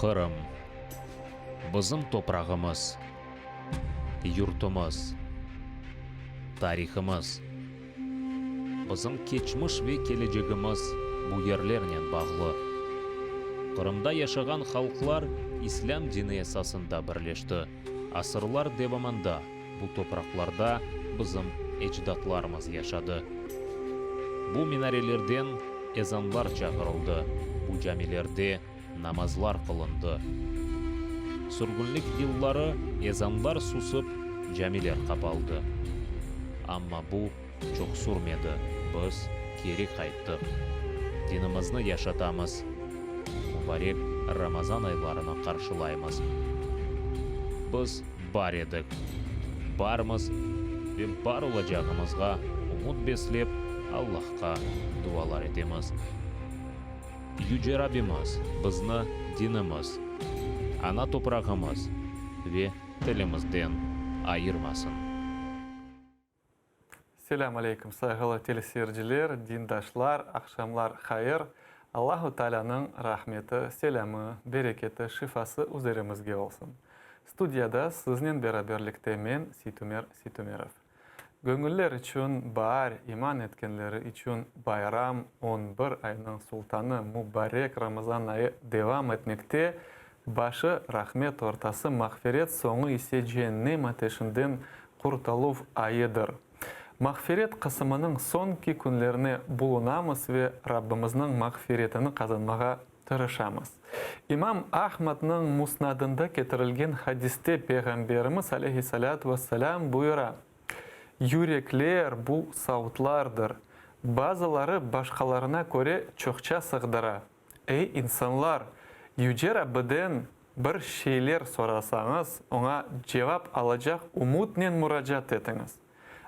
Qırım, bizim toprağımız, yurtumız, tarihımız. Bizim keçmiş ve kelecegimiz bu yerlernen bağlı. Qırımda yaşağan halqlar İslâm dini esasında birleşti. Asırlar devamında bu topraqlarda bizim ecdatlarımız yaşadı. Bu minarelerden ezanlar çağırıldı, bu camilerde namazlar qılındı. Sürgünlik yılları ezanlar susıp, camiler qapaldı. Amma bu çoq sürmedi, biz keri qayttıq. Dinimizni yaşatamız, mubarek Ramazan aylarını qarşılaymız. Biz bar edik, barmız ve bar olacağımızğa ümüt beslep, Allahqa dualar etemiz. Yüce Rabbimiz bizni dinimiz, ana toprağımız ve tilimizden ayırmasın. Selâm aleyküm, sayğılı teleseyirciler, dindaşlar, aqşamlar hayır. Allahu Taalânıñ rahmeti, selâmı, bereketi, şifası üzerimizge olsun. Studiyada siznen beraberlikte men, Seytumer Seytumerov. Göñüller içün baar, iman etkenleri içün bayram, on bir aynıñ sultanı mubarek Ramazan ayı devam etmekte, başı, rahmet, ortası, mağfiret, soñu ise ceennem ateşinden qurtaluv ayıdır. Mağfiret qısımınıñ soñki künlerine bulunamız ve Rabbimizniñ mağfiretini qazanmağa tırışamız. İmam Ahmadnıñ Musnadında ketirilgen hadiste Peyğamberimiz aleyhi-salâtu ve-selâm buyura, Yürekler, bu savutlardır. Bazıları başqalarına köre çoqça sığdıra. Ey, insanlar! Yüce Rabbiden bir şeyler sorasañız, oña cevap alacaq ümütnen muracaat etiñiz.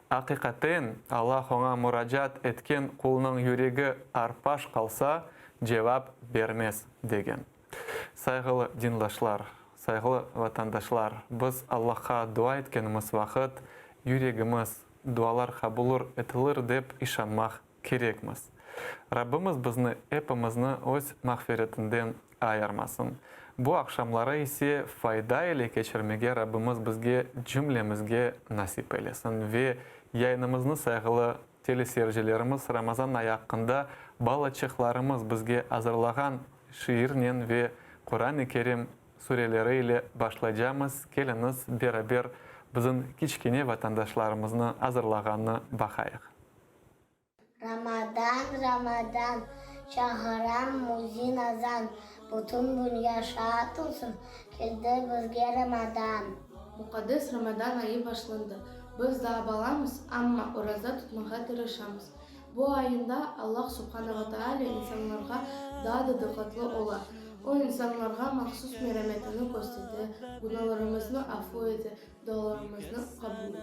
Aqiqaten, Allah oña muracaat etken qulnıñ yüregi arpaş qalsa, cevap bermez, degen. Sayğılı dindaşlar, sayğılı vatandaşlar, biz Allahqa dua etkenimiz vaqıt, yüregimiz, dualar qabulur etilir dep işanmaq kerekmiz. Rabbimiz bizni epimizni öz mağfiretinden ayırmasın. Bu aqşamları ise fayda ile keçirmege Rabbimiz bizge cümlemizge nasip eylesin. Ve yayınımıznı sayğılı teleseyircilerimiz Ramazan ayı aqqında balaçıqlarımız bizge azırlağan şiirnen ve Quran-ı Kerim sureleri ile başlaycamız, keliñiz beraber bizim kiçkene vatandaşlarımıznı azırlağanını baqayıq. Ramadan, Ramadan, çağıram müzin azan, Bütün dünya şad olsun, keldi bizge Ramadan. Muqaddes Ramadan ayı başlandı. Biz daa balamız, amma oraza tutmağa tırışamız. Bu ayında Allah subhana ve taalâ insanlarğa daa da diqqatlı ola. O, insanlarğa mahsus merametini köstete, günalarımıznı afu ete, dualarımıznı qabul ete.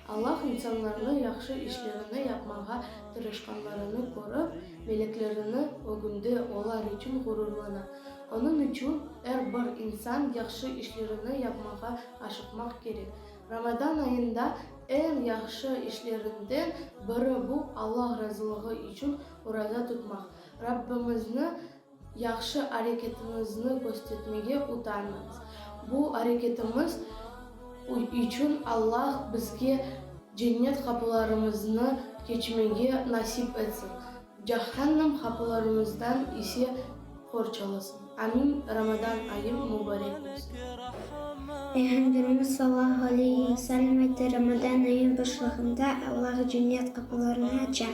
Allah insanlarnı yahşı işlerini yapmağa tırışqanlarını körip, meleklerini ögünde olar içün ğururlana. Onıñ içün er bir insan yahşı işlerini yapmağa aşıqmaq kerek. Ramazan ayında eñ yahşı işlerinden biri bu, Allah razılığı içün oraza tutmaq. Rabbimizni Yahşı areketimizni köstetmege utanmamız. Bu areketimiz içün Allah bizge cennet qapılarımıznı keçmege nasip etsin, cahannem qapılarımızdan ise qorçalasın. Amin. Ramadan ayı mubarek olsun. Peyğamberimiz sallallahu aleyhi ve sellem ayttı, Ramadan ayı başlağında Allah cennet qapılarını aça.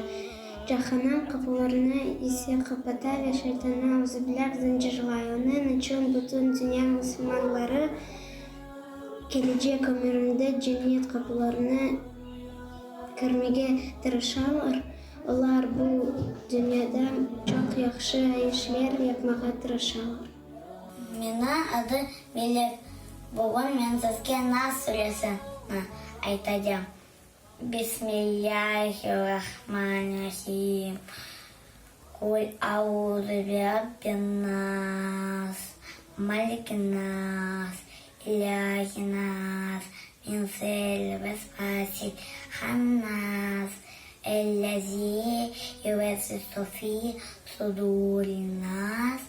Cahanam qapılarını ise qapata ve şeytannı, auzubillah, zıncırlay. Onıñ içün bütün dünya musulmanları kelecek ömürinde cennet qapılarına kirmege tırışalar. Olar bu dünyada çoq yahşı işler yapmağa tırışalar. Menim adım Melek. Bugün men sizge Nas suresini aytacağım. Bismillâhirrahmanirrahim. Qul auzu birabbin nas, malikin nas, ilâhin nas, min serril vesvasil hannas, ellezî yuvesvisu fî sudurin nas,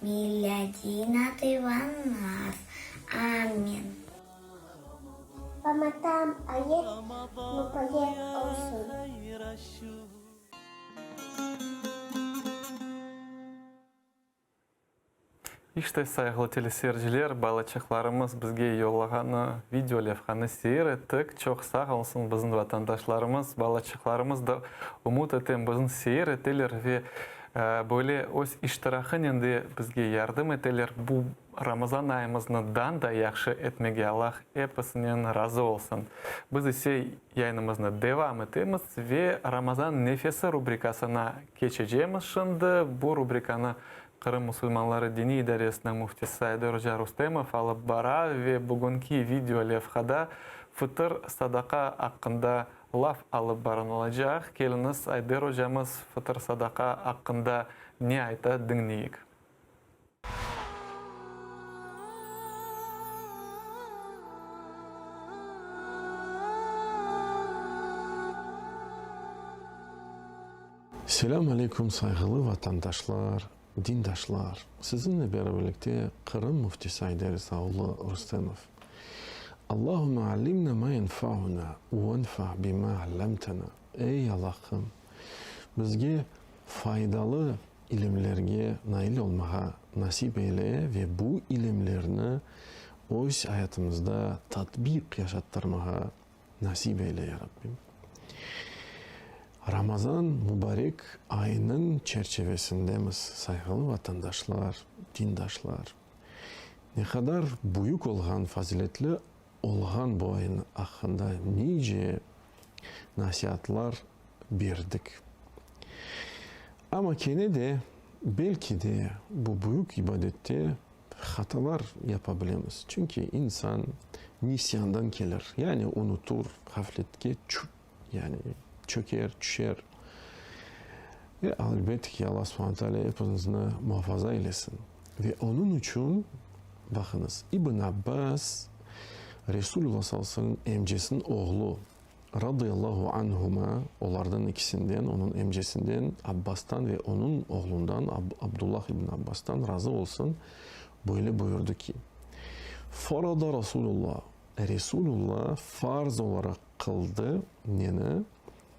Milâdinatı van-nas. Amin. Ramazan ayı mubarek olsun! İşte, sayğılı teleseyirciler, balaçıqlarımız bizge yollağanı video levhanı seyir ettik. Çoq sağ olsun bizim vatandaşlarımız, balaçıqlarımız da, ümüt etem, bizni seyir eteler ve böyle öz iştiraqınen de bizge yardım eteler. Bu Ramazan ayımıznı dan da yahşı etmege Allah episinen razı olsun. Biz ise yayınımıznı devam etemiz ve Ramazan nefesi rubrikasına keçecemiz şimdi. Bu rubrikanı Qırım musulmanları diniy idaresiniñ müftisi Ayder oca Rustemov alıp bara ve bugünki video levhada fıtır sadaqa aqqında laf alıp barınılacaq. Keliñiz, Ayder ocamız fıtır sadaqa aqqında ne ayta, diñleyik. Selâm aleyküm, sayğılı vatandaşlar, dindaşlar! Siziñle beraberlikte Qırım Müftisi Ayder İsa oğlu Rustemov. Allahümme allimna ma yenfa'una venfa bima allamtana. Ey Allahım, bizge faydalı ilimlerge nail olmağa nasip eyle ve bu ilimlerni öz ayatımızda tatbiq yaşattırmağa Nasip eyle, ya Rabbim. Ramazan mubarek ayınıñ çerçevesindemiz, sayğılı vatandaşlar, dindaşlar. Ne qadar büyük olğan, faziletli olğan bu ayın aqqında nice nasiatlar berdik. Amma kene de, belki de, bu büyük ibadette Hatalar yapa bilemiz, çünki insan nisyandan kelir, yani unutur, ğafletke yani çöker, tüşer. Ve elbette ki, Alla subhane teala epimizni muafaza eylesin. Ve onıñ içün, baqıñız, İbn Abbas, Resulullah sallallahu aleyhi ve sellem emcesiniñ oğlu, Radıyallahu anhuma, olardan ikisinden, onıñ emcesinden, Abbastan ve onıñ oğlundan, Abdullah ibn Abbastan razı olsun, böyle buyurdı ki, Farada Rasulullah, Resulullah farz olaraq qıldı, neni?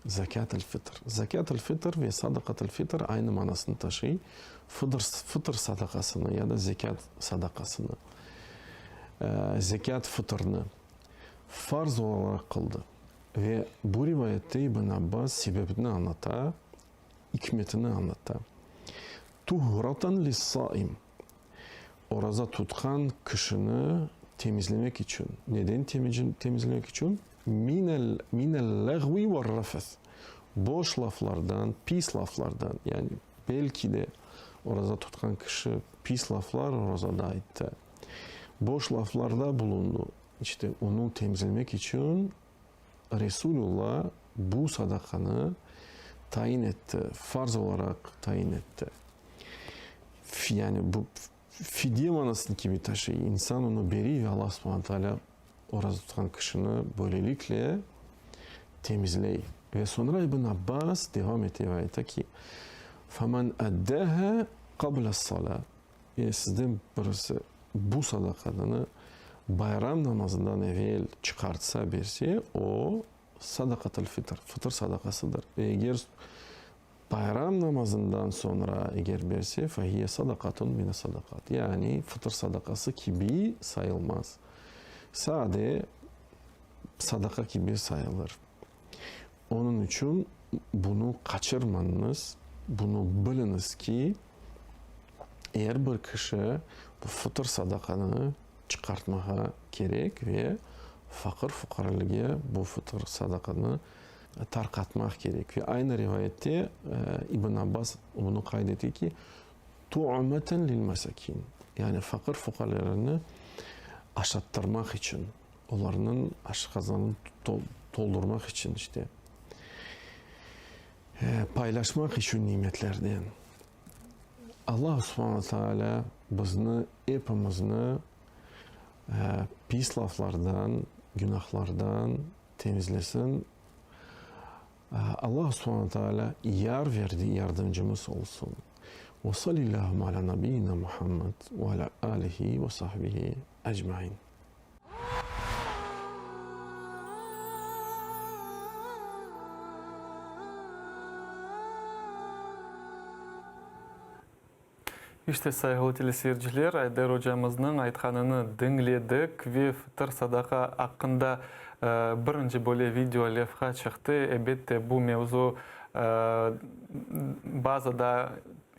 Zekât-ül-fitr. Zekât-ül-fitr ve sadaqat-ül-fitr aynı manasını taşıy, fıdır, fıtır sadaqasını ya da zekât sadaqasını, zekât-fıtırnı. Farz olaraq qıldı. Ve bu rivayette İbn Abbas sebebini añlata, ikmetini añlata. Tuhratan lis-saim, oraza tutqan kişini temizlemek içün. Neden temizlemek içün? Minel, minel-lağvi ver-rafes, boş laflardan, pis laflardan, yani belki de oraza tutqan kişi pis laflar orazada ayttı. Boş laflarda bulundı. İşte, onı temizlemek içün Resulullah bu sadaqanı tayin etti, farz olaraq tayin etti. Yani bu fidye manasını kibi taşıy. İnsan onı beriy ve Allah subhane teala oraza tutqan kişini böylelikle temizley. Ve soñra İbn Abbas devam ete ve ayta ki, Femen eddaha qabla-s-salâ, E, sizden birisi bu sadaqanı bayram namazından evel çıqartsa, berse, o, sadaqatül-fitr, fıtır sadaqasıdır. Ve eger bayram namazından soñra eger berse, fehiye sadaqatun mine-sadaqat, yani fıtır sadaqası kibi sayılmaz, sade sadaqa kibi sayılır. Onıñ içün bunı qaçırmañız, bunı biliñiz ki, er bir kişi bu fıtır sadaqanı çıqartmağa kerek ve faqır-fuqarelerge bu fıtır sadaqanı tarqatmaq kerek. Ve aynı rivayette İbn Abbas bunı qayd ete ki, tu'meten lil-mesakin, yani faqır-fuqarelerni aşattırmaq içün. Olarnıñ aşqazanını toldurmaq içün, işte, paylaşmaq içün nimetlerden. Allah subhane taalâ bizni, epimizni pis laflardan, günahlardan temizlesin. Allah subhane taalâ yar verdi, yardımcımız olsun. Ve salillâhümme alâ nabiyyina Muhammed ve alâ âlihi ve sahbihi ecmaîn. İşte, sayğılı teleseyirciler, Ayder ocamıznıñ aytqanını diñledik ve fıtır sadaqa aqqında birinci böyle video levha çıqtı. Ebette, bu mevzu bazı da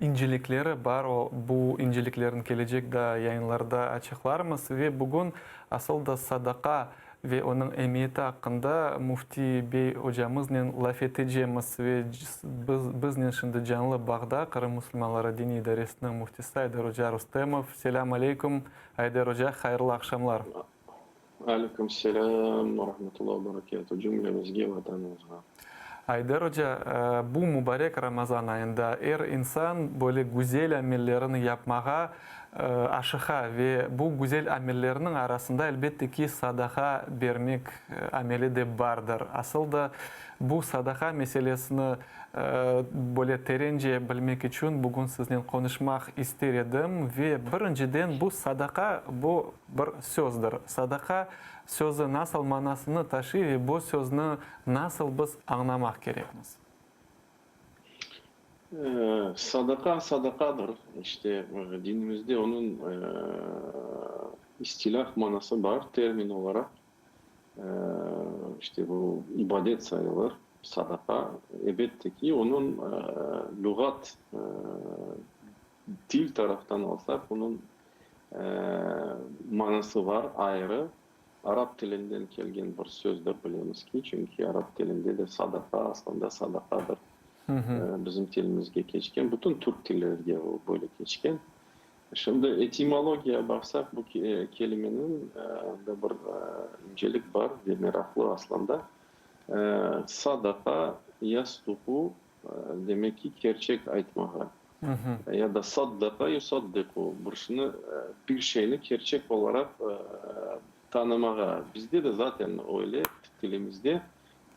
incelikleri bar, o, bu inceliklerni kelecek da yayınlarda açıqlarmız. Ve bugün asıl da sadaqa ve onıñ emiyeti aqqında Müfti bey ocamıznen laf etecemiz. Ve biz, biznen şimdi canlı bağda Qırım musulmanları diniy idaresiniñ müftisi Ayder oca Rustemov. Selâm aleyküm, Ayder oca, hayırlı aqşamlar. Aleyküm selâm ve rahmetullah ve berekâtuh cümlemizge, Vatanımızğa. Ayder oca, bu mubarek Ramazan ayında er insan böyle güzel amellerini yapmağa aşıqa ve bu güzel amellerniñ arasında, elbette ki, sadaqa bermek ameli de bardır. Asıl da bu sadaqa meselesini böyle terence bilmek içün bugün siznen qonuşmaq ister edim ve birinciden bu sadaqa, bu bir sözdir. Sadaqa sözü nasıl manasını taşıy ve bu sözni nasıl biz añlamaq kerekmiz? Sadaqa, sadaqadır. İşte, dinimizde onıñ istilah manası bar, termin olaraq. İşte, bu ibadet sayılır, sadaqa. Elbette ki, onıñ lügat, til taraftan alsaq, onıñ manası bar, ayrı. Arap tilinden kelgen bir sözdir, bilemiz ki, çünki arap tilinde de sadaqa aslında sadaqadır. Bizim tilimizge keçken, bütün türk tillerge o böyle keçken. Şimdi etimologiyağa baqsaq, bu kelimeniñ anda bir incelik bar ve meraqlı aslında. Sadaqa, yasduqu, demek ki, kerçek aytmağa. Ya da saddaqa yusaddiqu, bir şını, bir şeyni kerçek olaraq tanımağa. Bizde de zaten öyle, tilimizde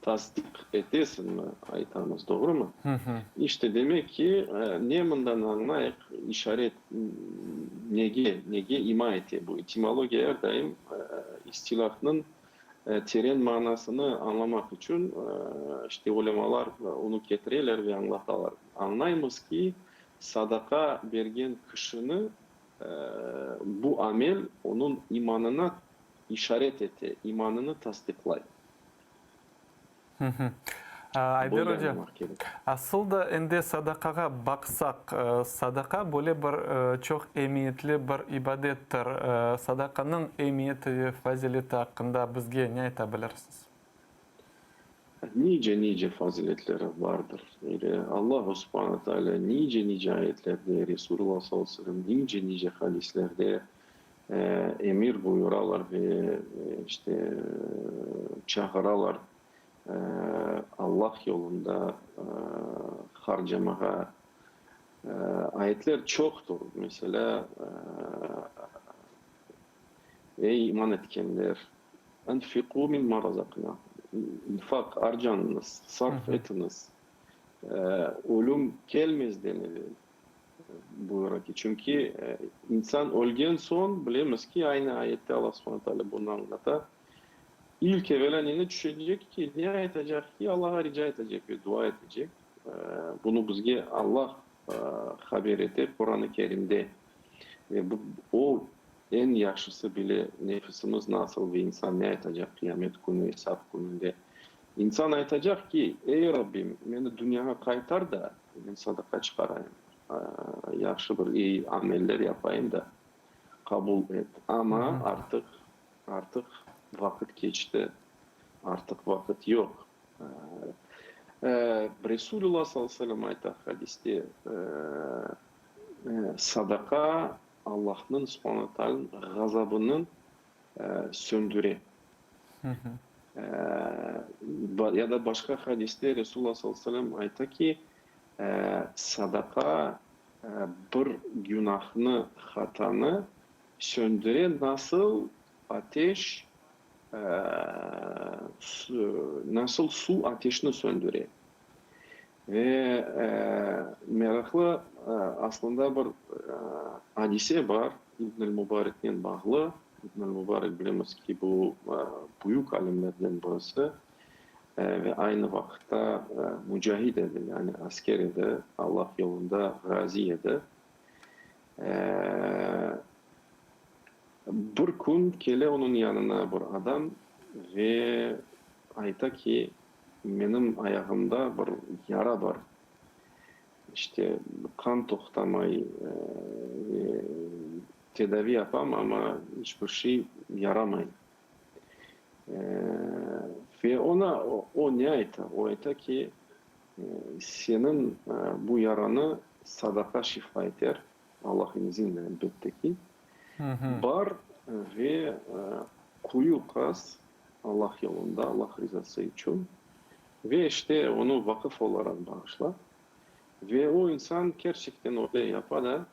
tasdiq etesiñmi aytamız, doğrumı? İşte, demek ki, ne mından añlayıq, işaret nege, nege ima ete bu? Etimologiya er daim istilahnıñ Teren manasını añlamaq içün, işte, ulemalar onı ketireler ve añlatalar. Añlaymız ki, sadaqa bergen kişini bu amel onıñ imanına işaret ete, imanını tasdiqlay. Ayder oca, asıl da endi sadaqağa baqsaq, sadaqa böyle bir çoq emiyetli bir ibadettir. Sadaqanıñ emiyeti ve fazileti aqqında bizge ne ayta bilirsiz? Nice-nice faziletleri bardır. Allahu subhane teala nice-nice ayetlerde, Resulullah sallallahu aleyhi ve sellem nice-nice hadislerde emir buyuralar ve işte çağıralar Allah yolunda harcamağa. Ayetler çoqtur. Meselâ, Ey iman etkenler, enfiqû mimma razaqnâkum, infaq, harcañız, sarf etiñiz, ölüm kelmezden evel. Buyura ki, çünki insan ölgen soñ, bilemiz ki, aynı ayette Alla subhane taalâ bunı añlata, ilk evelâ neni tüşünecek ki, ne aytacaq ki, Allağa rica etecek ve dua etecek. Bunı bizge Alla haber ete Quran-ı Kerimde. Ve bu, o, eñ yahşısı bile nefisimiz nasıl ve insan ne aytacaq qıyamet künü, esap kününde. İnsan aytacaq ki, Ey, Rabbim, meni dünyağa qaytar da, men sadaqa çıqarayım, yahşı bir eyi ameller yapayım da, qabul et. Amma artıq, artıq vaqıt keçti, artıq vaqıt yoq. Resulullah sallallahu aleyhi ve sellem ayta hadiste, Sadaqa Allahnıñ, subhane ve taalânıñ, ğazabını söndüre. Ya da başqa hadiste Resulullah sallallahu aleyhi ve sellem ayta ki, sadaqa bir günahnı, hatanı söndüre, nasıl ateş, nasıl suv ateşni söndüre. Ve meraqlı aslında bir adise bar İbn el-Mubareknen bağlı. İbn el-Mubarek, bilemiz ki, bu büyük alimlerden birisi ve aynı vaqıtta mücahid edi, yani asker edi, Allah yolunda ğazi edi. Bir kün kele onıñ yanına bir adam ve ayta ki, Menim ayağımda bir yara bar. İşte, qan toqtamay ve tedavi yapam, amma iç bir şey yaramay. Ve oña o ne ayta? O ayta ki, seniñ bu yaranı sadaqa şifa eter, Allah'ın izinle, elbette ki. Bar ve quyu qaz, Allah yolunda, Allah rizası içün ve işte onı vaqıf olaraq bağışla. Ve o insan kerçekten öyle yapa da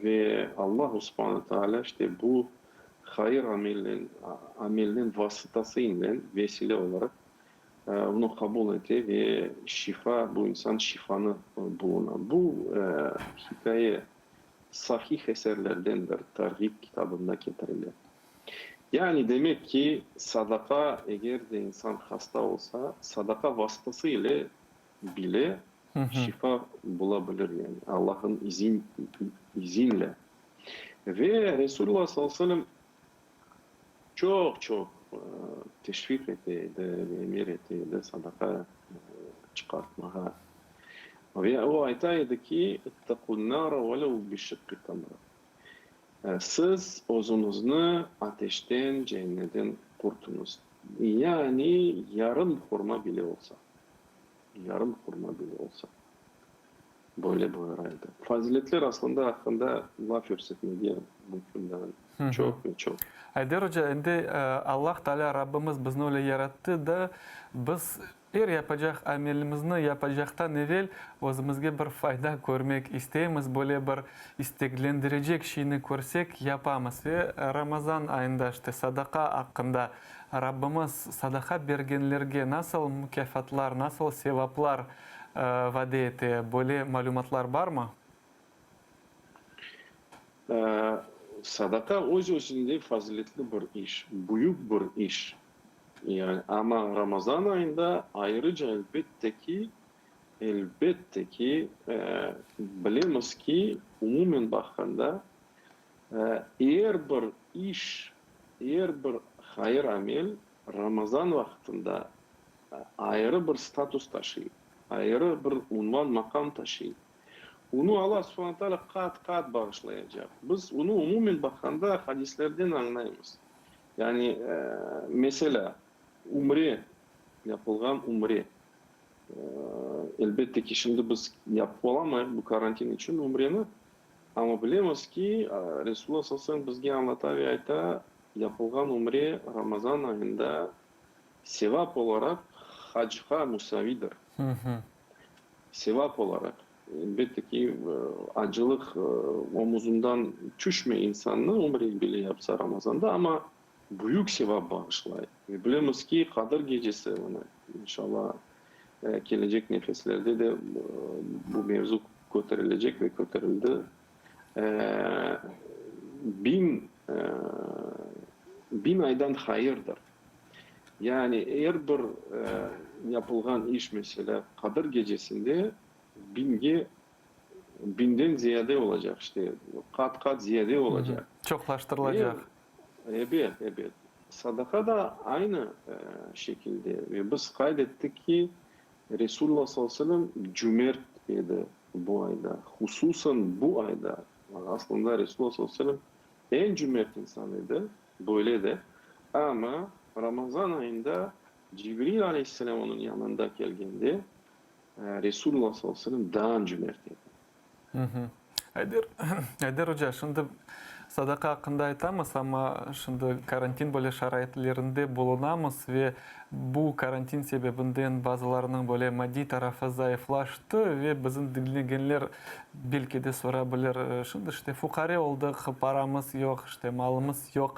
ve Allahu subhane teala işte bu hayır amelnen, amelniñ vasıtasınen, vesile olaraq onı qabul ete ve şifa, bu insan şifanı buluna. Bu hikâye sahih eserlerdendir, Tarğib kitabında ketirile. Yani, demek ki, sadaqa, eger de insan hasta olsa, sadaqa vasıtası ile bile şifa bula bilir, yani Allah'ın izin, izinle. Ve Resulullah sallallahu aleyhi ve sellem çoq-çoq teşviq ete edi ve emir ete edi sadaqa çıqartmağa. Ve o ayta edi ki, İttaqun-nara velev bişiqqi tamra. Siz özüñizni ateşten, cehenneden qurtuñız. Yani yarım hurma bile olsa, yarım hurma bile olsa, böyle buyura edi. Faziletler aslında aqqında laf yürsetmege mümkün daa çoq ve çoq. Ayder oca, endi Allah Taalâ Rabbimiz bizni öyle yarattı da, biz Er yapacaq amelimizni yapacaqtan evel özümizge bir fayda körmek isteymiz, böyle bir isteklendirecek şeyni körsek, yapamız. Ve Ramazan ayında işte sadaqa aqqında Rabbimiz sadaqa bergenlerge nasıl mukâfatlar, nasıl sevaplar vade ete, böyle malümatlar barmı? Sadaqa öz-özünde faziletli bir iş, büyük bir iş. Yani, amma Ramazan ayında ayrıca, elbette ki, elbette ki, bilemiz ki, umumen baqqanda, er bir iş, er bir hayır amel Ramazan vaqtında ayrı bir status taşıy, ayrı bir unvan, maqam taşıy. Onı Alla subhane taalâ qat-qat bağışlayacaq. Biz onı umumen baqqanda hadislerden añlaymız. Yani, meselâ, ümre, yapılğan ümre. Elbette ki, şimdi biz yapıp olamayıq bu karantin içün ümreni, amma bilemiz ki, Resulullah sallallahu aleyhi ve sellem bizge añlata ve ayta, yapılğan ümre Ramazan ayında sevap olaraq hacğa musavidir. Sevap olaraq. Elbette ki, acılıq omuzından tüşmey insannı, ümre bile yapsa Ramazanda, amma büyük sevap bağışlay. Ve bilemiz ki, Qadır gecesi, mına, inşallah, kelecek nefeslerde de bu mevzu köterilecek ve köterildi, biñ, biñ aydan hayırdır. Yani er bir yapılğan iş, meselâ, Qadır gecesinde biñge, biñden ziyade olacaq, işte, qat-qat ziyade olacaq. Çoqlaştırılacaq. Ebet, ebet. Sadaqa da aynı şekilde. Ve biz qayd ettik ki, Resulullah sallallahu aleyhi ve sellem cümert edi bu ayda, hususan bu ayda. Aslında Resulullah sallallahu aleyhi ve sellem eñ cümert insan edi. Böyle de, amma Ramazan ayında Cibril aleyhisselâm onıñ yanında kelgende, Resulullah sallallahu aleyhi ve sellem daa cümert edi. Ayder, Ayder oca, şimdi sadaqa aqqında aytamız, amma şimdi karantin böyle şaraitlerinde bulunamız ve bu karantin sebebinden bazılarınıñ böyle maddiy tarafı zayıflaştı ve bizim diñlegenler Belki de sora bilir, şimdi işte fuqare oldıq, paramız yoq, işte malımız yoq.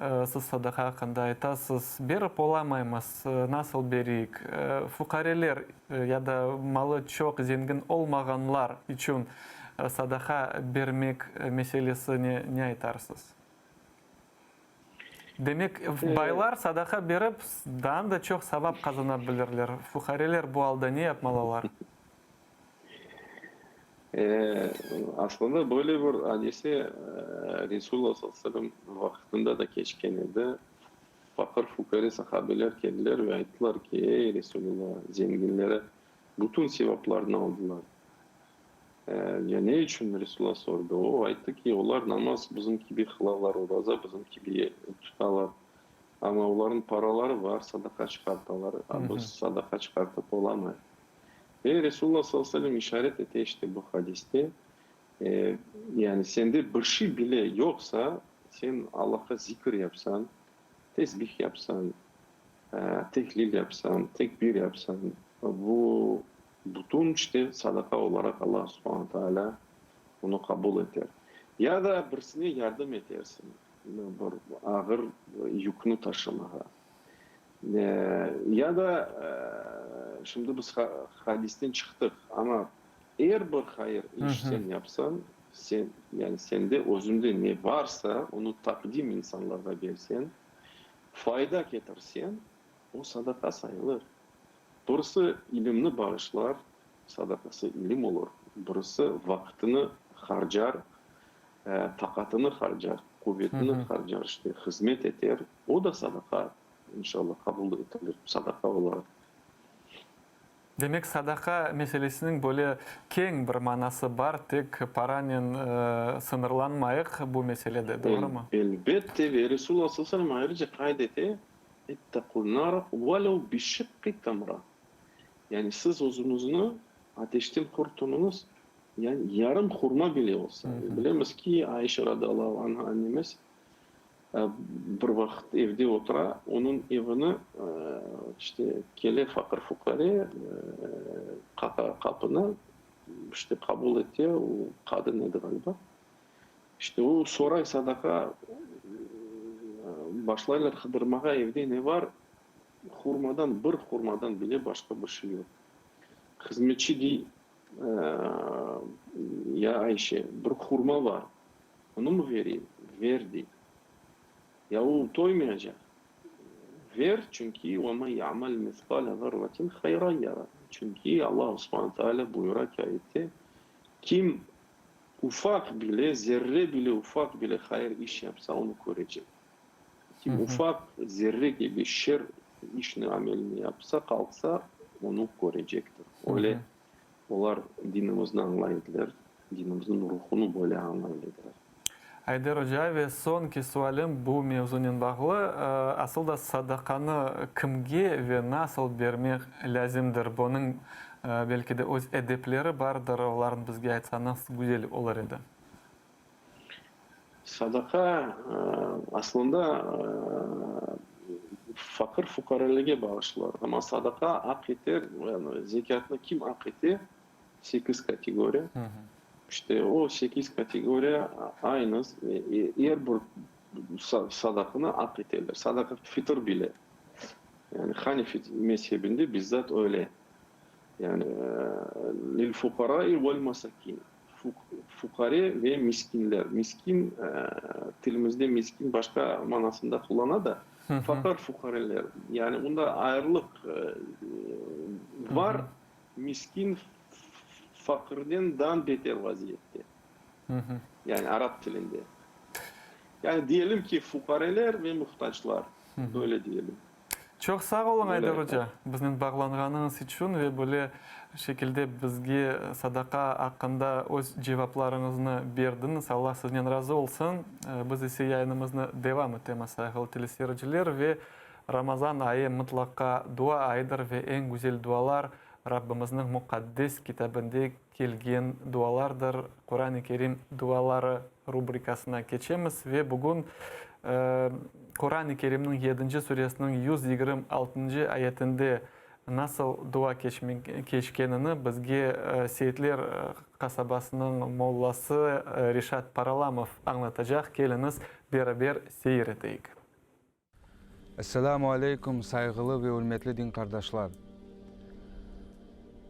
Siz sadaqa aqqında aytasız. Berip olamaymız, nasıl bereyik? Fuqareler ya da malı çoq, zengin olmağanlar içün sadaqa bermek meselesine ne aytarsız? Demek, baylar sadaqa berip, daa da çoq savap qazana bilirler. Fuqareler bu alda ne yapmalılar? Aslında böyle bir adise Resulullah sallallahu aleyhi ve sellem vaqtında da keçken edi. Faqır-fuqare sahabeler keldiler ve ayttılar ki, Ey, Resulullah, zenginleri bütün sevaplarnı aldılar. Ya ne içün? Resulullah sordı. O, ayttı ki, olar namaz bizim kibi qılalar, oraza bizim kibi tutalar, amma olarnıñ paraları var, sadaqa çıqartalar, a biz sadaqa çıqartıp olamayıq. Ve Resulullah sallallahu aleyhi ve sellem işaret ete işte bu hadiste, yani sende bir şey bile yoqsa, sen Allahqa zikr yapsañ, tesbih yapsañ, tehlil yapsañ, tekbir yapsañ, bu bütün işte sadaqa olaraq Allah subhana taalâ bunı qabul eter. Ya da birisine yardım etersiñ, bir ağır yükni taşımağa. Ya da, şimdi biz hadisten çıqtıq, amma er bir hayır iş sen yapsañ, sen, yani sende özünde ne varsa, onı taqdim insanlarğa berseñ, fayda ketirseñ, o sadaqa sayılır. Birisi ilimni bağışlar, sadaqası ilim olur, birisi vaqtını harcar, taqatını harcar, quvetini harcar, işte, hızmet eter, o da sadaqa, inşallah, qabul etilir, sadaqa olaraq. Demek, sadaqa meselesiniñ böyle keñ bir manası bar, tek paranen sıñırlanmayıq bu meselede, doğrumı? Elbette, ve Resulullah sallallahu aleyhi ve sellem ayrıca qayd ete, İttaqu nara velev bişiqqi tamra, yani siz özüñizni ateşten qurtunıñız, Yani yarım hurma bile olsa. Bilemiz ki, Ayşe radıyallahu anha annemiz bir vaqıt evde otura, onıñ evini işte kele faqır-fuqare, qaqa qapını, işte qabul ete, o qadın edi ğaliba. İşte o soray sadaqa, başlaylar qıdırmağa evde ne bar, hurmadan, bir hurmadan bile başqa bir şey yoq. Hızmetçi dey, Ya Ayşe, bir hurma bar, onımı vereyim? Ver, dey. Ya o toymayacaq. Ver, çünki ve men ya'mel misqale zerratin hayran yara. Çünki Allahu subhane teala buyura ki ayette, kim ufaq bile, zerre bile, ufaq bile hayır iş yapsa, onı körecek. Kim ufaq zerre kibi şer işni, amelni yapsa, qalqsa, onı körecektir. Öyle olar dinimizni añlay ediler, dinimizniñ ruhunı böyle añlay ediler. Ayder oca, ve soñki sualim bu mevzunen bağlı, asıl da sadaqanı kimge ve nasıl bermek lâzimdir? Bunıñ, belki de, öz edepleri bardır, olarnı bizge aytsañız güzel olur edi. Sadaqa, aslında, faqır-fuqarelerge bağışlar. Amma sadaqa aq eter, yani zekâtnı kim aq ete, sekiz kategoriya. İşte o sekiz kategoriya aynı, er bir sadaqanı aq eterler. Sadaqa fitr bile. Yani Hanefi mezhebinde bizzat öyle. Yani lil fuqarai vel masakin. Fuqare ve miskinler. Miskin, tilimizde miskin başqa manasında qullana da, faqır fuqareler. Yani onda ayrılıq bar, miskin faqırden daa beter vaziyette. Yani arap tilinde. Yani diyelim ki, fuqareler ve muhtaclar, böyle diyelim. Çoq sağ oluñ, Ayder oca, biznen bağlanğanıñız içün ve böyle şekilde bizge sadaqa aqqında öz cevaplarıñıznı berdiñiz. Alla siznen razı olsun. Biz ise yayınımıznı devam etemiz, sayğılı teleseyirciler, ve Ramazan ayı mıtlaqa dua ayıdır ve eñ güzel dualar Rabbimizniñ Muqaddes Kitabında kelgen dualardır. Quran-ı Kerim duaları rubrikasına keçemiz ve bugün Quran-ı Kerimniñ yedinci suresiniñ 126-ncı ayetinde nasıl dua keçkenini bizge Seyitler qasabasınıñ mollası Reşat Paralamov añlatacaq. Keliñiz, beraber seyir eteyik. Esselamu aleykum, sayğılı ve ürmetli din qardaşlar!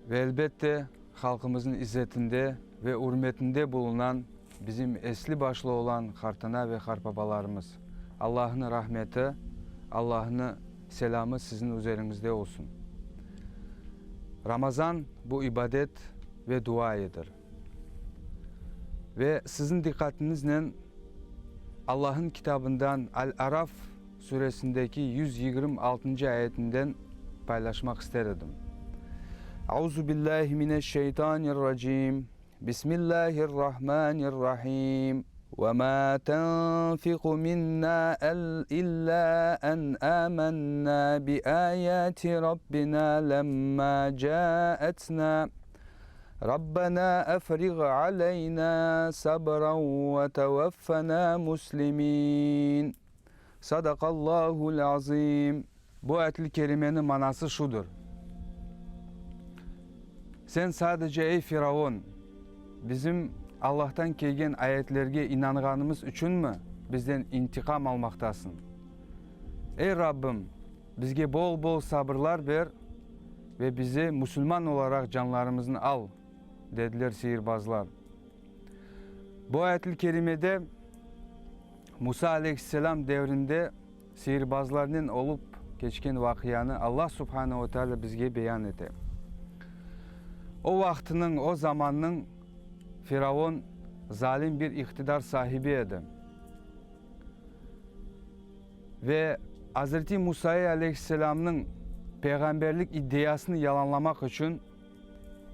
Ve elbette, halqımıznıñ izzetinde ve ürmetinde bulunan bizim esli-başlı olan qartana ve qartbabalarımız! Allahnıñ rahmeti, Allahnıñ selâmı siziñ üzeriñizde olsun! Ramazan, bu ibadet ve dua ayıdır. Ve siziñ diqqatıñıznen Allahnıñ kitabından Al-Araf suresindeki 126-ncı ayetinden paylaşmaq ister edim. Auzubillahi mineşşeytanirracim. Bismillahirrahmanirrahim. Ve ma tenfiqu minna illa en amennâ bi ayati Rabbina lemma caetna. Rabbena afriğ aleyna sabran ve tevaffena muslimin. Sadaqallahul azim. Bu ayet-i kerimeniñ manası şudır, Sen sadece, ey Firavun, bizim Allahtan kelgen ayetlerge inanğanımız içünmi bizden intiqam almaqtasıñ? Ey Rabbim, bizge bol-bol sabırlar ber ve bizi musulman olaraq canlarımıznı al, dediler sihirbazlar. Bu ayet-i kerimede Musa aleyhisselam devrinde sihirbazlarnen olup keçken vaqianı Allah subhanehu ve teala bizge beyan ete. O vaqtınıñ, o zamannıñ Firavun zalim bir iqtidar sahibi edi. Ve Azreti Musa'yı aleyhisselamnıñ peyğamberlik iddiasını yalanlamaq içün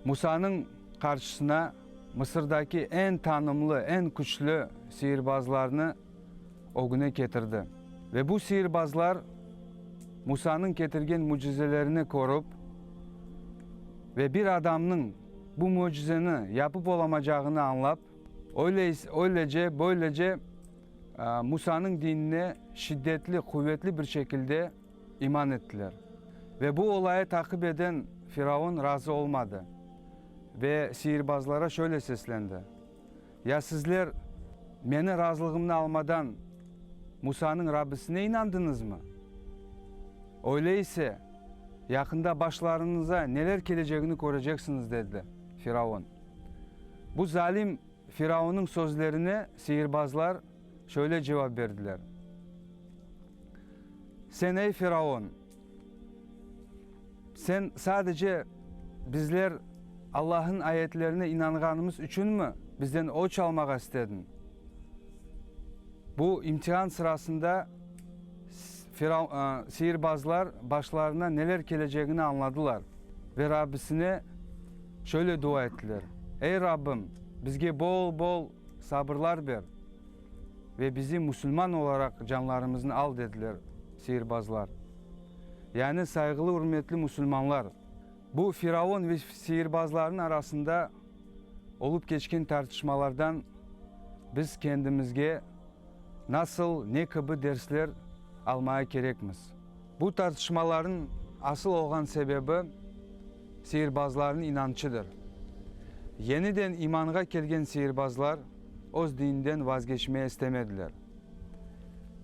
Musanıñ qarşısına Mısırdaki eñ tanımlı, eñ küçlü sihirbazlarnı ögüne ketirdi. Ve bu sihirbazlar Musanıñ ketirgen mücizelerini körip ve bir adamnıñ bu mücizeni yapıp olamacağını añlap, öylece, böylece Musanıñ dinine şiddetli, quvetli bir şekilde iman ettiler. Ve bu olayı taqip eden Firavun razı olmadı ve sihirbazlara şöyle seslendi, Ya sizler meni razılığımnı almadan Musanıñ Rabbisine inandıñızmı? Öyle ise, yaqında başlarıñıza neler kelecegini köreceksiñiz, dedi Firavun. Bu zalim Firavunnıñ sözlerine sihirbazlar şöyle cevap berdiler, Sen, ey Firavun, sen sadece bizler Allahnıñ ayetlerine inanğanımız içünmi bizden öç almağa istediñ? Bu imtihan sırasında sihirbazlar başlarına neler kelecegini añladılar ve Rabbisine şöyle dua ettiler, Ey Rabbim, bizge bol-bol sabırlar ber ve bizi musulman olaraq canlarımıznı al, dediler sihirbazlar. Yani sayğılı-ürmetli musulmanlar, bu Firavun ve sihirbazlarnıñ arasında olıp keçken tartışmalardan biz kendimizge nasıl, ne kibi dersler almaya kerekmiz? Bu tartışmalarnıñ asıl olğan sebebi sihirbazlarnıñ inançıdır. Yeniden imanğa kelgen sihirbazlar öz dininden vazgeçmeye istemediler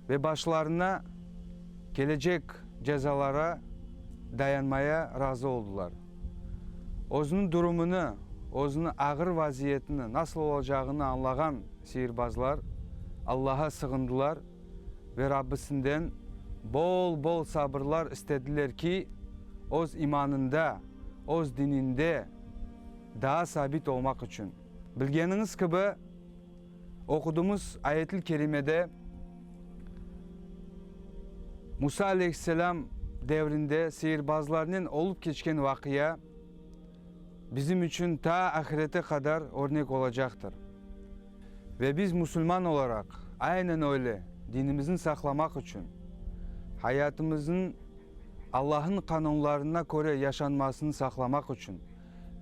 ve başlarına kelecek cezalara dayanmaya razı oldılar. Özüniñ durumını, özüniñ ağır vaziyetini nasıl olacağını añlağan sihirbazlar Allaha sığındılar ve Rabbisinden bol-bol sabırlar istediler ki, öz imanında, öz dininde daa sabit olmaq içün. Bilgeniñiz kibi, oqudığımız ayetil kerimede Musa aleyhisselam devrinde sihirbazlarnen olıp keçken vaqia bizim içün ta ahirete qadar örnek olacaqtır. Ve biz musulman olaraq aynen öyle dinimizni saqlamaq içün, hayatımıznıñ Allahnıñ qanunlarına köre yaşanmasını saqlamaq içün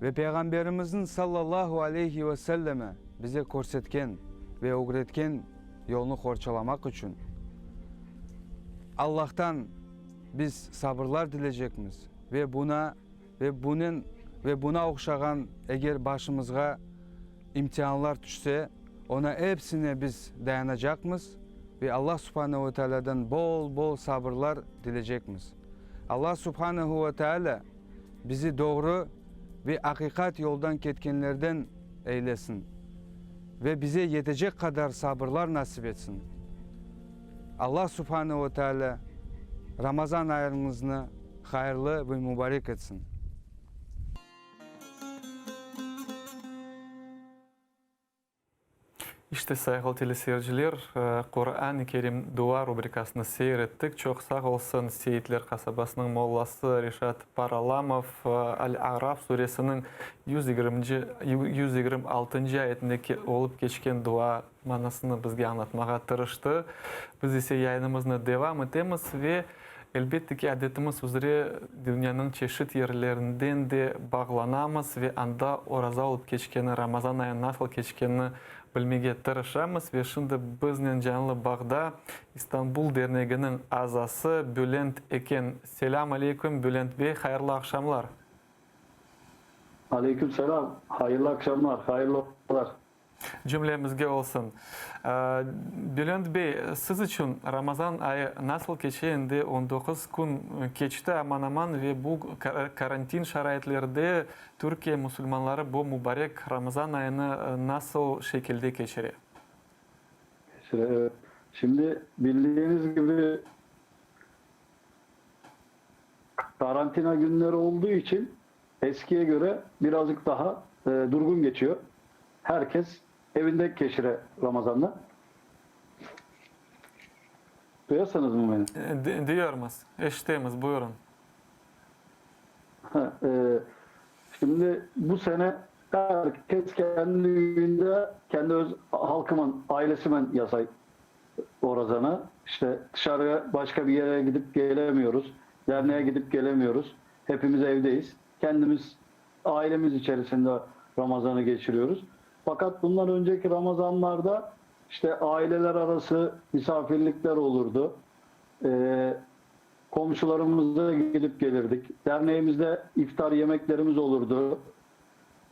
ve Peyğamberimizniñ sallallahu aleyhi ve selleme bize körsetken ve ögretken yolnı qorçalamaq içün Allahtan biz sabırlar dilecekmiz ve buna ve bunen ve buna oqşağan eger başımızğa imtianlar tüşse, ona epsine biz dayanacaqmız. Ve Allah Subhanehu ve Tealâdan bol-bol sabırlar dilecekmiz. Allah Subhanehu ve Tealâ bizi doğru ve aqiqat yoldan ketkenlerden eylesin ve bize yetecek qadar sabırlar nasip etsin. Allah Subhanehu ve Tealâ Ramazan ayıñıznı hayırlı ve mubarek etsin. İşte, sayğılı teleseyirciler, Quran-ı Kerim dua rubrikasını seyir ettik. Çoq sağ olsun Seyitler qasabasınıñ mollası Reşat Paralamov Al-A'raf suresiniñ yüz yigirminci, 126-ncı ayetindeki olıp keçken dua manasını bizge añlatmağa tırıştı. Biz ise yayınımıznı devam etemiz ve, elbette ki, adetimiz üzre dünyanıñ çeşit yerlerinden de bağlanamız ve anda oraza olıp keçkeni, Ramazan ayı nasıl keçkenini bilmege tırışamız. Ve şimdi biznen canlı bağda İstanbul derneginiñ azası Bülent Eken. Selâm aleyküm, Bülent bey, hayırlı aqşamlar. Aleyküm selâm, hayırlı aqşamlar, hayırlı olar. Cümlemizge olsun. Bülent bey, siz içün Ramazan ayı nasıl keçe? Endi on doquz kün keçti aman-aman ve bu karantin şaraitlerde Türkiye musulmanları bu mubarek Ramazan ayını nasıl şekilde keçire? Keçire, evet. Şimdi bildiğiniz kibi karantina günleri olduğu için Eskiye göre birazcık daha durgun geçiyor. Herkes evinde keçire Ramazannı. Duyasıñız mı meni? Duyarmız, eşitemiz, buyurın. Şimdi bu sene herkes kendi üyünde, kendi öz halkıman, ailesimen yasay orazanı. İşte dışarıya başka bir yere gidip gelemiyoruz, derneğe gidip gelemiyoruz. Hepimiz evdeyiz. Kendimiz, ailemiz içerisinde Ramazan'ı geçiriyoruz. Fakat bundan önceki Ramazanlarda işte aileler arası misafirlikler olurdu. Ee, komşularımıza gidip gelirdik. Derneğimizde iftar yemeklerimiz olurdu.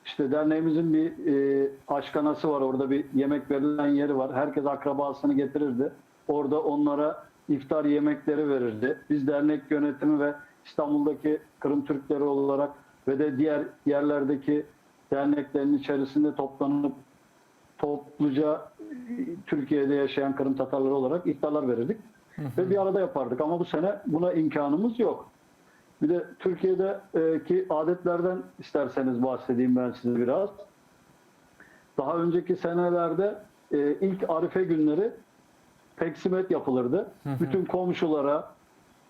İşte derneğimizin bir e, aşkanası var, orada bir yemek verilen yeri var. Herkes akrabasını getirirdi. Orada onlara iftar yemekleri verirdi. Biz dernek yönetimi ve İstanbul'daki Kırım Türkleri olarak ve de diğer yerlerdeki derneklerin içerisinde toplanıp topluca Türkiye'de yaşayan Kırım Tatarları olarak iftarlar verirdik. Ve bir arada yapardık ama bu sene buna imkanımız yok. Bir de Türkiye'deki adetlerden isterseniz bahsedeyim ben size biraz. Daha önceki senelerde ilk Arife günleri peksimet yapılırdı. Bütün komşulara,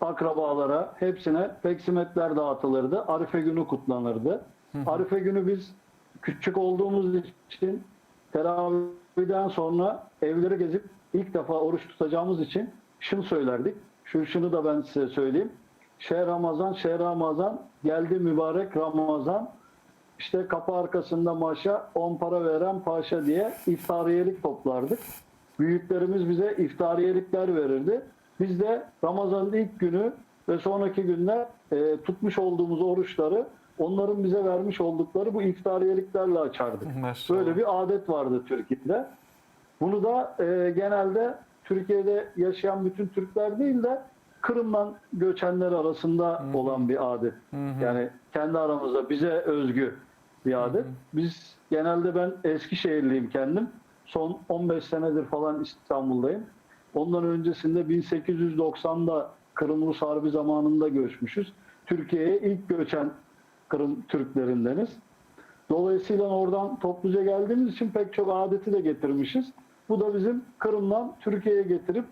akrabalara hepsine peksimetler dağıtılırdı. Arife günü kutlanırdı. Arife günü biz küçük olduğumuz için teraviden sonra evleri gezip ilk defa oruç tutacağımız için şunu söylerdik. Şu şunu da ben size söyleyeyim. Şe Ramazan, Şe Ramazan, geldi mübarek Ramazan. İşte kapı arkasında maşa, on para veren paşa diye iftariyelik toplardık. Büyüklerimiz bize iftariyelikler verirdi. Biz de Ramazan'ın ilk günü ve sonraki günler e, tutmuş olduğumuz oruçları onların bize vermiş oldukları bu iftariyeliklerle açardık. Maşallah. Böyle bir adet vardı Türkiye'de. Bunu da e, genelde Türkiye'de yaşayan bütün Türkler değil de Kırım'dan göçenler arasında olan bir adet. Yani kendi aramızda bize özgü bir adet. Biz genelde ben Eskişehirliyim kendim. Son 15 senedir falan İstanbul'dayım. Ondan öncesinde 1890'da Kırım Rus Harbi zamanında göçmüşüz. Türkiye'ye ilk göçen Kırım Türklerindeniz. Dolayısıyla oradan topluca geldiğimiz için pek çok adeti de getirmişiz. Bu da bizim Kırım'dan Türkiye'ye getirip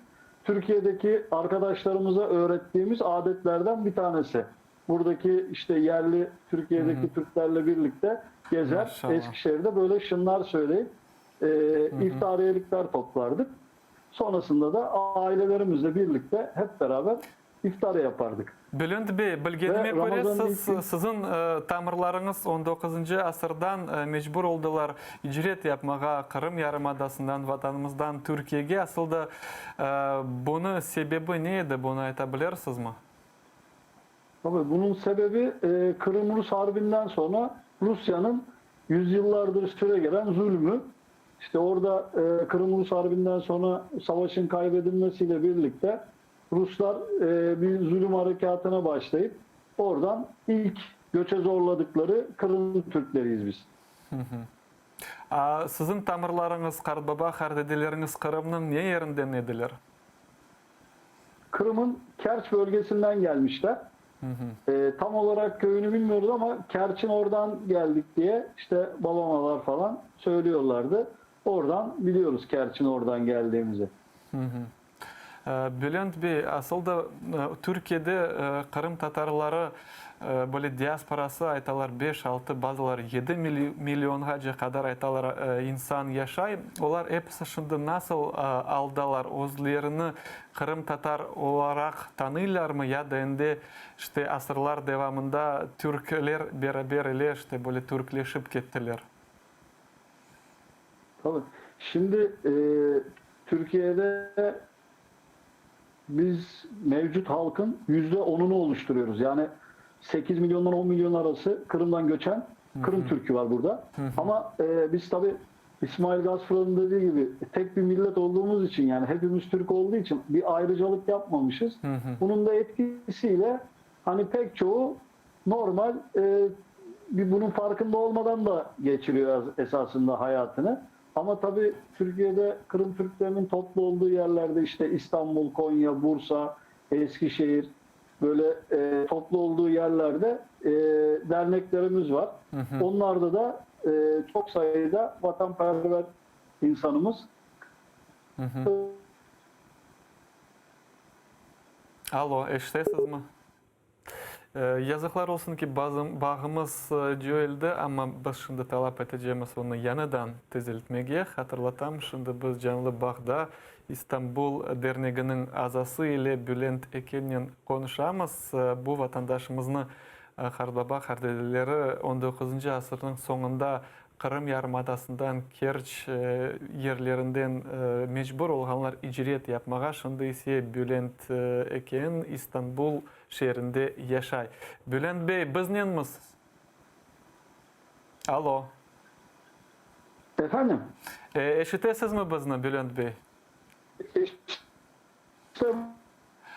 Türkiye'deki arkadaşlarımıza öğrettiğimiz adetlerden bir tanesi. Buradaki işte yerli Türkiye'deki Türklerle birlikte gezer Maşallah. Eskişehir'de böyle şınlar söyleyip e, iftariyelikler toplardık. Sonrasında da ailelerimizle birlikte hep beraber iftar yapardık. Bülent bey, bilgenime Ve köre, Ramazan'ın siz, ilk gün- siziñ tamırlarıñız on doquzıncı asırdan mecbur oldılar icret yapmağa Qırım yarımadasından, Vatanımızdan Türkiyege. Asıl da bunı sebebi ne edi, bunı ayta bilirsizmi? Tabii bunun sebebi Kırım-Rus Harbi'nden sonra Rusya'nın yüzyıllardır süregelen zulmü. İşte orada e, Kırım-Rus Harbi'nden sonra savaşın kaybedilmesiyle birlikte Ruslar e, bir zulüm harekatına başlayıp oradan ilk göçe zorladıkları Kırım Türkleriyiz biz. A siziñ tamırlarıñız, qartbaba, qartdedeleriñiz Qırımnıñ ne yerinden ediler? Qırım'ın Kerç bölgesinden gelmişler. Tam olarak köyünü bilmiyoruz ama Kerç'in oradan geldik diye işte babamalar falan söylüyorlardı. Oradan biliyoruz Kerç'in oradan geldiğimizi. Bülent bey, asıl da Türkiyede qırımtatarları böyle diasporası aytalar beş, altı, bazıları yedi millionğace qadar aytalar insan yaşay. Olar episi şimdi nasıl aldalar, özlerini qırımtatar olaraq tanıylarmı ya da endi işte asırlar devamında türkler beraber ile işte böyle türkleşip kettiler? Tabii. Şimdi Türkiye'de biz mevcut halkın %10'unu oluşturuyoruz. Yani 8 milyondan 10 milyon arası Kırım'dan göçen Kırım Türkü var burada. Ama e, biz tabii İsmail Gaspıralı'nın dediği gibi tek bir millet olduğumuz için yani hepimiz Türk olduğu için bir ayrıcalık yapmamışız. Bunun da etkisiyle hani pek çoğu normal e, bir bunun farkında olmadan da geçiriyor esasında hayatını. Ama tabii Türkiye'de Kırım Türklerinin toplu olduğu yerlerde işte İstanbul, Konya, Bursa, Eskişehir böyle e, toplu olduğu yerlerde e, derneklerimiz var. Onlarda da e, çok sayıda vatanperver insanımız. Alo, eşitesizmi? Yazıqlar olsun ki, bağımız coyuldı, amma biz şimdi talap etecemiz onı yañıdan tiziltmege. Hatırlatam, şimdi biz canlı bağda İstanbul derneginiñ azası ile Bülent Ekennen qonuşamız. Bu vatandaşımıznı qartbaba, qartdedeleri on doquzıncı asırnıñ soñunda Qırım yarımadasından Kerç yerlerinden mecbur olğanlar icret yapmağa, şimdi ise Bülent Eken İstanbul şeerinde yaşay. Bülent bey, biznenmisiz? Alo. Efendim? Eşitesizmi bizni, Bülent bey? Eşitem,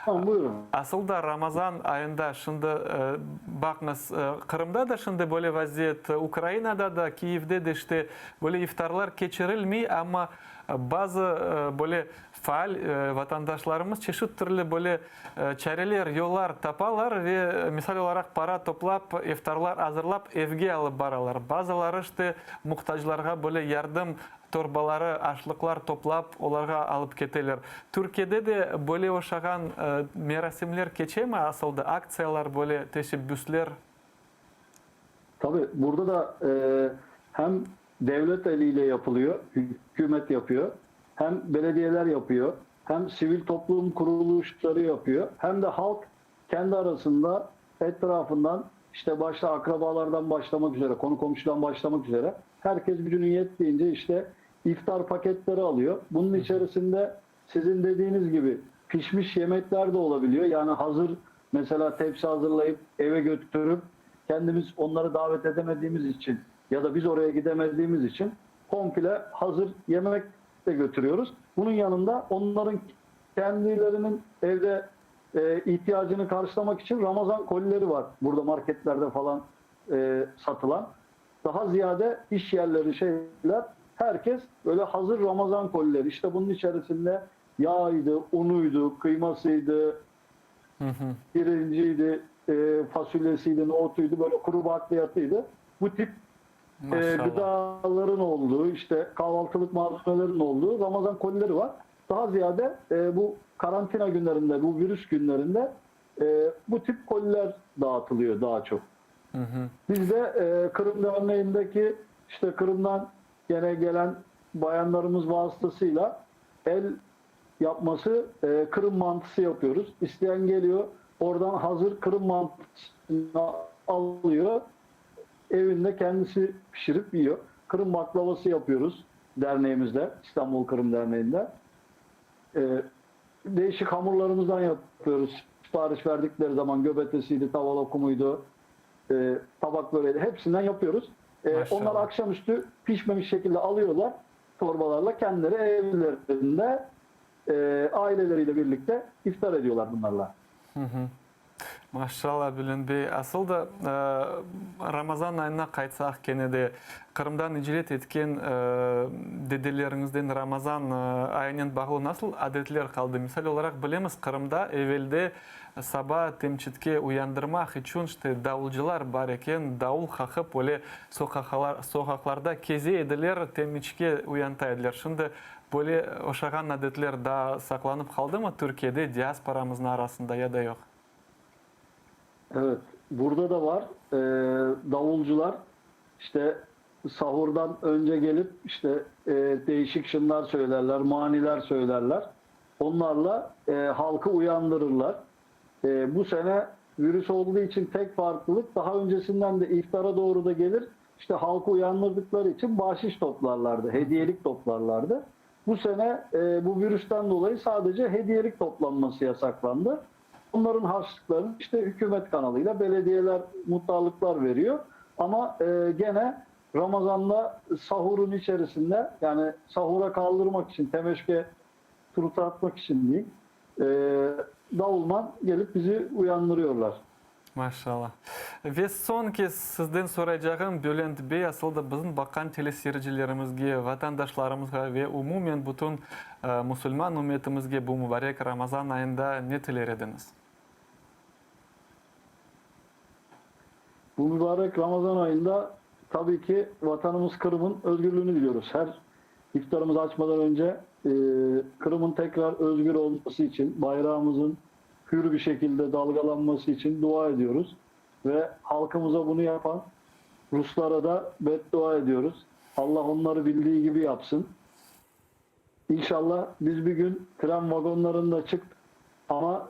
buyurın. Asıl da Ramazan ayında şimdi, baqıñız, Qırımda da şimdi böyle vaziyet, Ukrainada da, Kiyevde de işte böyle iftarlar keçirilmey, amma bazı böyle faal vatandaşlarımız çeşit türlü böyle çareler, yollar tapalar ve misal olaraq para toplap, iftarlar azırlap evge alıp baralar. Bazıları işte muhtaclarğa böyle yardım torbaları, aşlıqlar toplap, olarğa alıp keteler. Türkiyede de böyle oşağan merasimler keçemi asıl da, aktsiyalar, böyle teşebbüsler? Tabii, burada da hem devlet eliyle yapılıyor, hükümet yapıyor, hem belediyeler yapıyor, hem sivil toplum kuruluşları yapıyor, hem de halk kendi arasında etrafından işte başta akrabalardan başlamak üzere, konu komşudan başlamak üzere herkes gücünün yettiğince işte iftar paketleri alıyor. Bunun içerisinde sizin dediğiniz gibi pişmiş yemekler de olabiliyor. Yani hazır mesela tepsi hazırlayıp eve götürüp kendimiz onları davet edemediğimiz için ya da biz oraya gidemediğimiz için komple hazır yemek de götürüyoruz. Bunun yanında onların kendilerinin evde e, ihtiyacını karşılamak için Ramazan kolileri var. Burada marketlerde falan e, satılan. Daha ziyade iş yerleri şeyler herkes böyle hazır Ramazan kolileri. İşte bunun içerisinde yağıydı, unuydu, kıymasıydı, pirinciydi, e, fasulyesiydi, nohutuydu, böyle kuru bakliyatıydı. Bu tip e, gıdaların olduğu, işte kahvaltılık malzemelerin olduğu Ramazan kolileri var. Daha ziyade e, bu karantina günlerinde, bu virüs günlerinde e, bu tip koliler dağıtılıyor daha çok. Biz de e, Kırım Derneği'ndeki işte Kırım'dan gene gelen bayanlarımız vasıtasıyla el yapması e, Kırım mantısı yapıyoruz. İsteyen geliyor oradan hazır Kırım mantısını alıyor. Evinde kendisi pişirip yiyor. Kırım baklavası yapıyoruz derneğimizde, İstanbul Kırım Derneği'nde. E, değişik hamurlarımızdan yapıyoruz. Sipariş verdikleri zaman göbetesiydi, tava lokumuydu, e, tabak böreğiydi. Hepsinden yapıyoruz. E, onlar akşamüstü pişmemiş şekilde alıyorlar. Torbalarla kendileri evlerinde aileleriyle birlikte iftar ediyorlar bunlarla. Maşallah, Bülent bey. Asıl da, Ramazan ayına qaytsaq kene de, Qırımdan icret etken dedeleriñizden Ramazan ayınen bağlı nasıl adetler qaldı? Misal olaraq, bilemiz, Qırımda evelde saba temçitke uyandırmaq içün işte davulcılar bar eken, davul qaqıp, öyle soqaqlarda keze ediler, temiçke uyanta ediler. Şimdi böyle oşağan adetler daa saqlanıp qaldımı Türkiyede diasporamıznıñ arasında ya da yoq? Evet, burada da var. Davulcılar işte sahurdan önce gelip işte değişik şınlar söylerler, maniler söylerler. Onlarla halkı uyandırırlar. Bu sene virüs olduğu için tek farklılık daha öncesinden de iftara doğru da gelir, işte halkı uyandırdıkları için bahşiş toplarlardı, hediyelik toplarlardı. Bu sene bu virüsten dolayı sadece hediyelik toplanması yasaklandı. Onların harçlıklarını işte hükümet kanalıyla belediyeler, muhtarlıklar veriyor. Ama gene Ramazan'da sahurun içerisinde yani sahura kaldırmak için, temeşke turtatmak için diyeyim, davulman gelip bizi uyandırıyorlar. Maşallah. Ve soñki sizden soraycağım, Bülent bey, asıl da bizim baqqan teleseyircilerimizge, vatandaşlarımızğa ve umumen bütün musulman ümmetimizge bu mubarek Ramazan ayında ne tiler ediñiz? Bu mübarek Ramazan ayında tabii ki vatanımız Kırım'ın özgürlüğünü diliyoruz. Her iftarımızı açmadan önce Kırım'ın tekrar özgür olması için, bayrağımızın hür bir şekilde dalgalanması için dua ediyoruz ve halkımıza bunu yapan Ruslara da beddua ediyoruz. Allah onları bildiği gibi yapsın. İnşallah biz bir gün tren vagonlarında çıktık ama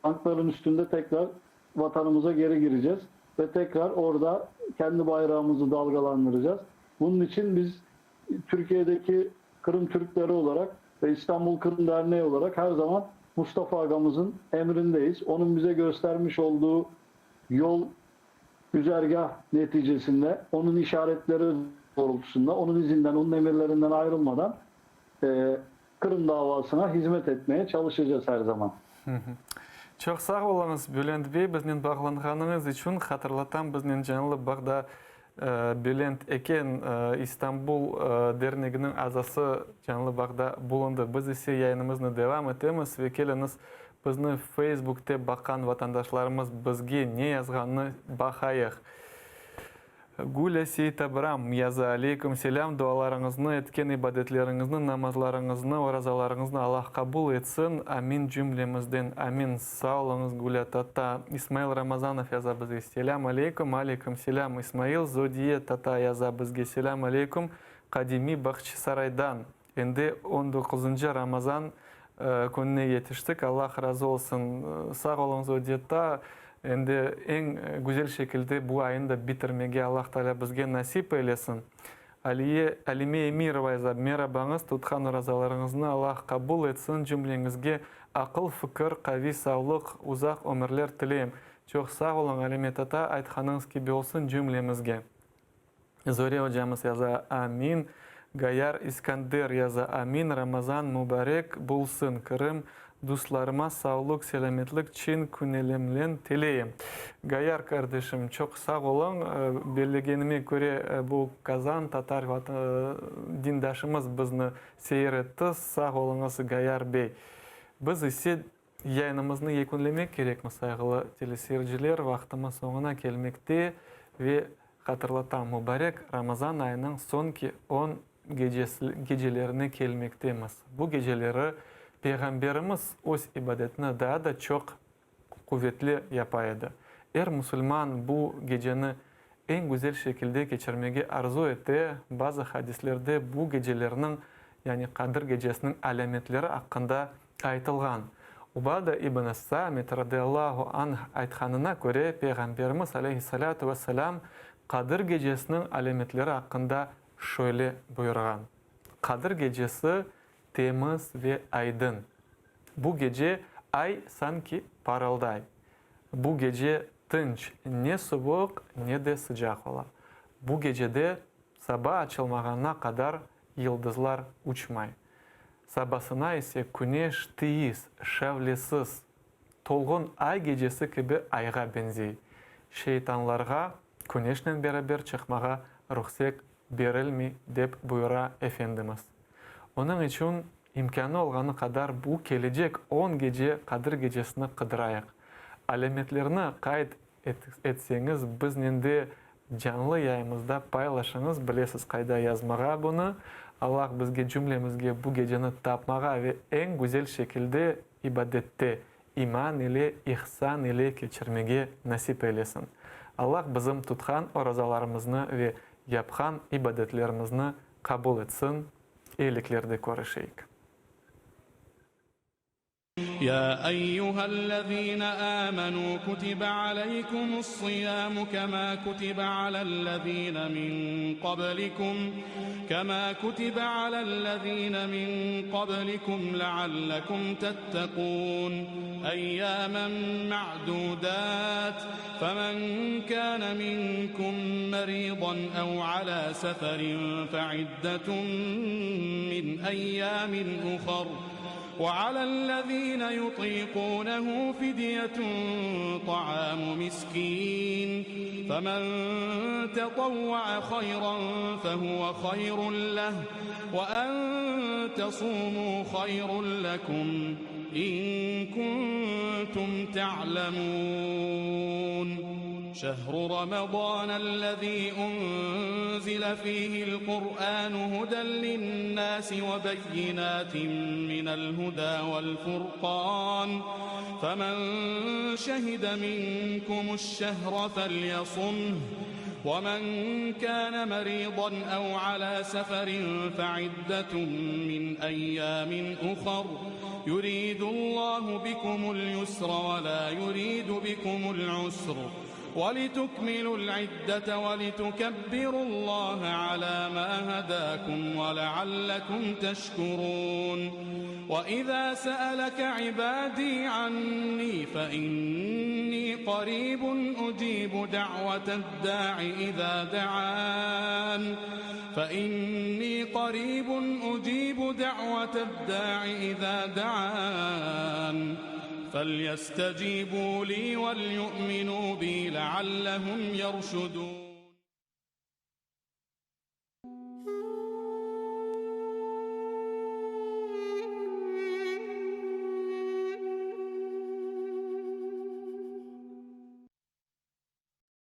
tankların üstünde tekrar vatanımıza geri gireceğiz ve tekrar orada kendi bayrağımızı dalgalandıracağız. Bunun için biz Türkiye'deki Kırım Türkleri olarak ve İstanbul Kırım Derneği olarak her zaman Mustafa Ağamızın emrindeyiz. Onun bize göstermiş olduğu yol, güzergah neticesinde, onun işaretleri doğrultusunda, onun izinden, onun emirlerinden ayrılmadan Kırım davasına hizmet etmeye çalışacağız her zaman. Çoq sağ oluñız, Bülent bey, biznen bağlanğanıñız içün. Hatırlatam, biznen canlı bağda Bülent Eken, İstanbul derneginiñ azası canlı bağda bulundı. Biz ise yayınımıznı devam etemiz ve keliñiz, bizni Feysbukte baqqan vatandaşlarımız bizge ne yazğanını baqayıq. Gulya Seytabram yaza, Aleyküm selâm, dualarıñıznı, etken ibadetleriñizni, namazlarıñıznı, orazalarıñıznı Allah qabul etsin, amin cümlemizden, amin. Sağ oluñız, Gulya tata. İsmail Ramazanov yaza bizge, Selâm aleyküm, aleyküm selâm, İsmail. Zodiye tata yaza bizge, Selâm aleyküm, qadimiy Bağçasaraydan. Endi on doquzıncı Ramazan kününe yetiştik, Allah razı olsun. Sağ oluñız, Odetta. Endi eñ güzel şekilde bu ayını da bitirmege Allah Taalâ bizge nasip eylesin. Aliye, Alime Emirova yaza, Merabañız, tutqan orazalarıñıznı Allah qabul etsin, cümleñizge aqıl, fikir, qaviy savlıq, uzaq ömürler tileyim. Çoq sağ oluñ, Alime tata, aytqanıñız kibi olsun cümlemizge. Zore ocamız yaza, Amin. Gayar İskander yaza, Amin, Ramazan mubarek bulsın, Qırım duslarıma savluk, selâmetlik çin künelemlen tileyim. Gayar kardeşim, çoq sağ oluñ. Bellegenime köre, bu Kazan tatar dindaşımız bizni seyir etti. Sağ oluñız, Gayar bey. Biz ise Yayınımıznı yekünlemek kerekmiz, sayğılı teleseyirciler, vaqtımız soñuna kelmekte ve hatırlatam, mubarek Ramazan ayınıñ soñki on gecelerine kelmektemiz. Bu geceleri Peyğamberimiz öz ibadetini daa da çoq quvetli yapa edi. Er musulman bu geceni eñ güzel şekilde keçirmege arzu ete, bazı hadislerde bu gecelerniñ, yani Qadir gecesiniñ alâmetleri aqqında Aytılğan, Ubada ibn as-Samit radıyallahu anh aytqanına köre, Peyğamberimiz aleyhi-salâtu ve-selâm Qadir gecesiniñ alâmetleri aqqında şöyle buyurğan, Qadir gecesi temiz ve aydın. Bu gece ay sanki parılday. Bu gece tınç, ne suvuq, ne de sıcaq ola. Bu gecede saba açılmağanına qadar. yıldızlar uçmay. Sabasına ise küneş tiyiz, şavlesiz, tolğun ay gecesi kibi ayğa beñzey. Şeytanlarğa küneşnen beraber çıqmağa ruhset berilmey, dep buyura Efendimiz. Onıñ içün imkânı olğanı qadar bu kelecek on gece Qadir gecesini qıdırayıq. Alâmetlerni qayd etseñiz, biznen de canlı yayımızda paylaşıñız, bilesiz qayda yazmağa bunı. Allah bizge cümlemizge bu geceni tapmağa ve eñ güzel şekilde ibadette, iman ile, ihsan ile keçirmege nasip eylesin. Allah bizim tutqan orazalarımıznı ve yapqan ibadetlerimizni qabul etsin. Eyiliklerde körüşeyik. Ya eyyühellezine âmenû kutibe aleykumus-siyâmu kemâ kutibe alellezîne min qablikum kemâ kutibe alellezîne min qablikum leallekum tettekûn eyyâmen me'dûdât femen kâne minkum merîdan ev alâ seferin fe'iddetun min eyyâmin uhar. وعلى الذين يطيقونه فدية طعام مسكين فمن تطوع خيرا فهو خير له وأن تصوموا خير لكم إن كنتم تعلمون شهر رمضان الذي أنزل فيه القرآن هدى للناس وبينات من الهدى والفرقان فمن شهد منكم الشهر فليصمه ومن كان مريضا أو على سفر فعدة من أيام أخر يريد الله بكم اليسر ولا يريد بكم العسر ولتكملوا العدة ولتكبروا الله على ما هداكم ولعلكم تشكرون وإذا سألك عبادي عني فإني قريب أجيب دعوة الداع إذا دعان فإني قريب أجيب دعوة الداع إذا دعان فليستجيبوا لي وليؤمنوا بي لعلهم يرشدون.